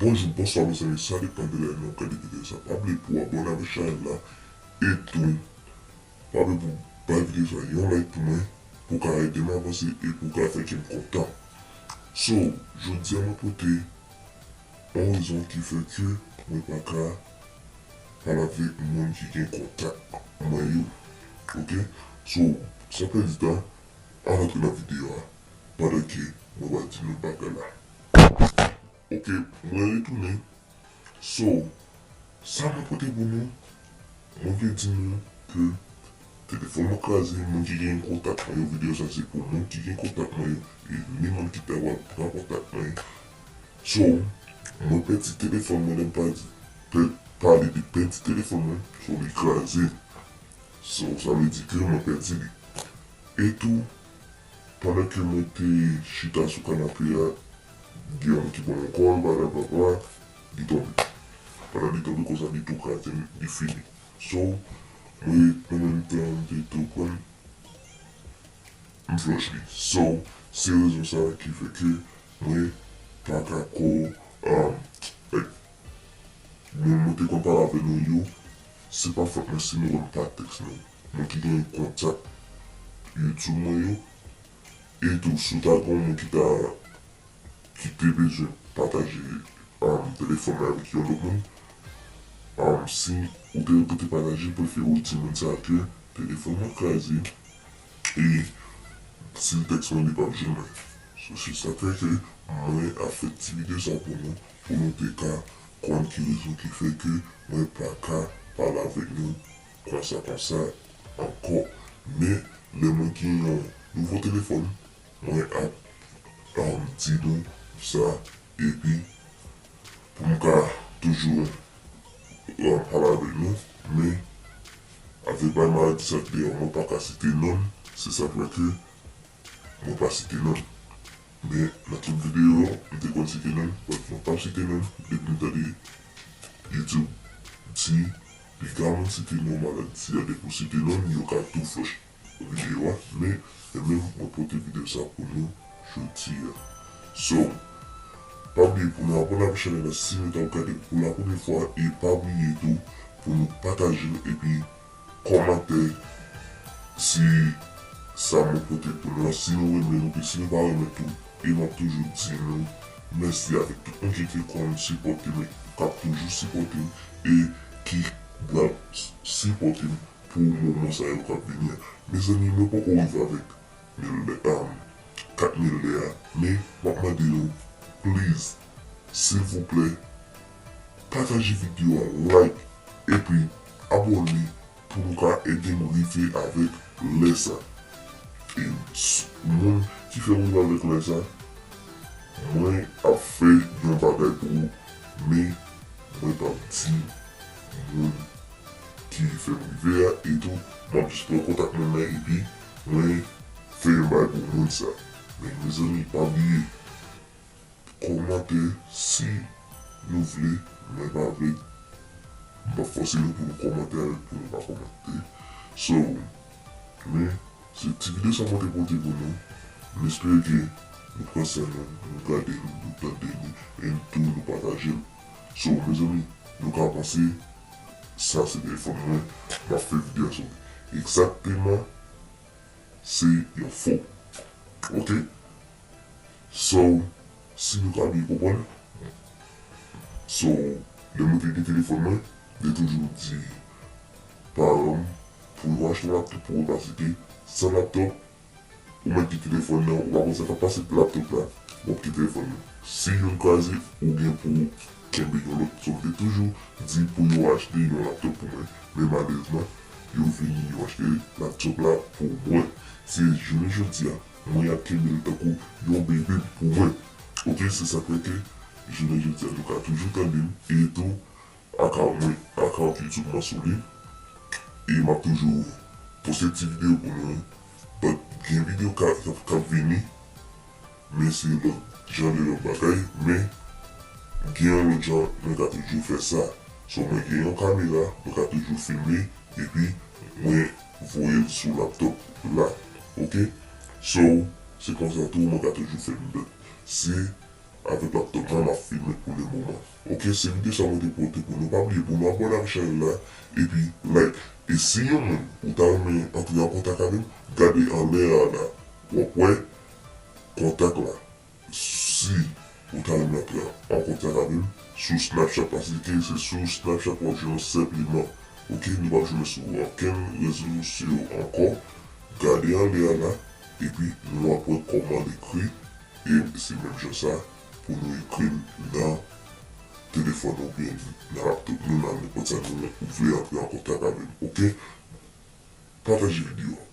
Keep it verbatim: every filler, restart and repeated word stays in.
Bonjou, bonswa, mezanmi, sa depann de lè nou gade videyo sa. Pa bliye pou abòne avèk chanèl la, e tou, pa bliye pou bay videyo sa yon like pou mwen, pou ka ede m avanse e pou ka fè ke m kontan. So, jodi a mwen pote yon rezon ki fè ke mwen pa ka pale avèk moun ki gen kontak mwen yo. Ok? So, san pèdi tan, ann antre nan videyo a, pandan ke mwen va di nou bagay la. Ok, mwen retounen. So, sa mwen pote pou nou, mwen vle di nou ke telefòn mwen kraze, moun ki gen kontak mwen yo, videyo sa se pou moun ki gen kontak mwen yo, e ni moun ki ta pral pran kontak mwen. So, mwen pèdi telefòn mwen, lè m pa di, pè-, pale de pèdi telefòn mwen, so li kraze. So, sa vle di ke mwen pèdi li. E tou, pandan ke mwen te chita sou kanape a, gen yon ki pran yon kòl, blablabla, li tonbe. Pandan li tonbe konsa, li tou kraze, li fini. So, mwen, mwen menm tan, m te tou pran, m flush li. So, se rezon sa ki fè ke mwen pa ka ko, um, like, moun mwen te konn pale avè nou yo, se pa fòt mwen si nou wè m pa tèks nou. Moun ki gen kontak YouTube mwen yo, e tou, si w ta gen yon moun ki ta, ki te bezwen pataje, um, telefòn mwen avèk yon lòt moun, um, si ou te, ou te pataje, prefere w di moun sa ke telefòn mwen kraze, e si l tèks mwen, li p ap jwenn mwen. So, se sa k fè ke mwen ap fè ti videyo sa pou nou, pou nou te ka konn ki rezon ki fè ke mwen pa ka pale avèk nou konsa, konsa ankò. Men, lè mwen gen yon nouvo telefòn, mwen ap, um, di nou sa, epi pou m ka toujou, um, pale avèk nou, men avèk bay maladi sa k deyò, mwen pa ka site non l, se sa k fè ke mwen pa site non l. Men, nan tout videyo, m te konn site non l, but mwen p ap site non l, depi m tande YouTube di, piga moun site non maladi a, depi w site non l, yo ka tou flush videyo a, men, e menm mwen pote videyo sa pou nou jodi a. So, pa bliye pou nou abòne avèk chanèl la si nou t ap gade pou la premyè fwa, e pa bliye tou pou nou pataje l epi kòmante si sa mwen pote pou nou an, si nou renmen l, oubyen si nou pa renmen tou, e m ap toujou di nou mèsi avèk tout moun ki te konn sipòte m, k ap toujou sipòte m, e ki pral sipòte m pou moman sa yo k ap vini an. Mezanmi, mwen poko rive avèk mil lè, um, kat mil lè a, men m ap mande nou, please, silvouplè, pataje videyo a, like, epi abòne pou nou ka ede m rive avèk lè sa. E s-, moun ki fè m rive avèk lè sa, mwen ap fè yon bagay pou ou, men mwen p ap di moun ki fè m rive a, e tou, m ap jis pran kontak moun nan, epi mwen fè yon bagay pou moun sa. Men, mezanmi, pa bliye, kòmante si nou vle, mwen pa vle, m p ap fòse nou pou nou kòmante avèk pou nou pa kòmante. So, men, se ti videyo sa mwen te pote pou nou. M espere ke nou pran swen nou, nou gade nou, nou tande nou, e tou nou pataje l. So, mezanmi, nou ka panse, sa se telefòn mwen, m ap fè videyo a sou li. Egzakteman, se yon fo. Ok? So, si nou ka byen konprann, so, lè mwen te gen telefòn mwen, m te toujou di paran m pou yo achte yon laptop pou mwen, paske san laptop, ou mèt gen telefòn nan, ou pa konn sa k ap pase laptop la, w ap gen telefòn nan. Si youn kraze, ou gen pou kenbe yon lòt. So, m te toujou di pou yo achte yon laptop pou mwen, men malerezman, yo vini, yo achte laptop la pou mwen. Se jounen jodi a, mwen ap kenbe l tankou yon bebe pou mwen. Ok, se sa k fè ke jounen jodi a, nou ka toujou tande m, e tou, akawont mwen, akawont YouTube mwen sou li. E m ap toujou poste ti videyo pou nou. But gen videyo k ap, k ap, k ap vini. Men se lòt jan de lòt bagay. Men gen yon lòt jan mwen ka toujou fè sa. So mwen gen yon kamera, mwen ka toujou filme, epi mwen voye l sou laptop la. Ok? So, se konsa tou mwen ka toujou fè l. But se avèk laptop la m ap filme pou le moman. Ok, se videyo sa mwen te pote pou nou. Pa bliye pou nou abòne ak chanèl la, epi like. E si yon moun ou ta renmen antre an kontak avè m, gade anlè a la, w ap wè kontak la. Si ou ta renmen antre an kontak avè m sou Snapchat, paske se sou Snapchat w ap jwenn yon senpleman. Ok, nou p ap jwenn sou okenn rezo sosyo ankò. Gade anlè a la, epi nou ap wè kòman l ekri. E se menm jan sa pou nou ekri m nan telefòn oubyen nan laptop nou, nan nenpòt sa nou, ou vle antre an kontak avè m. Ok? Pataje videyo a.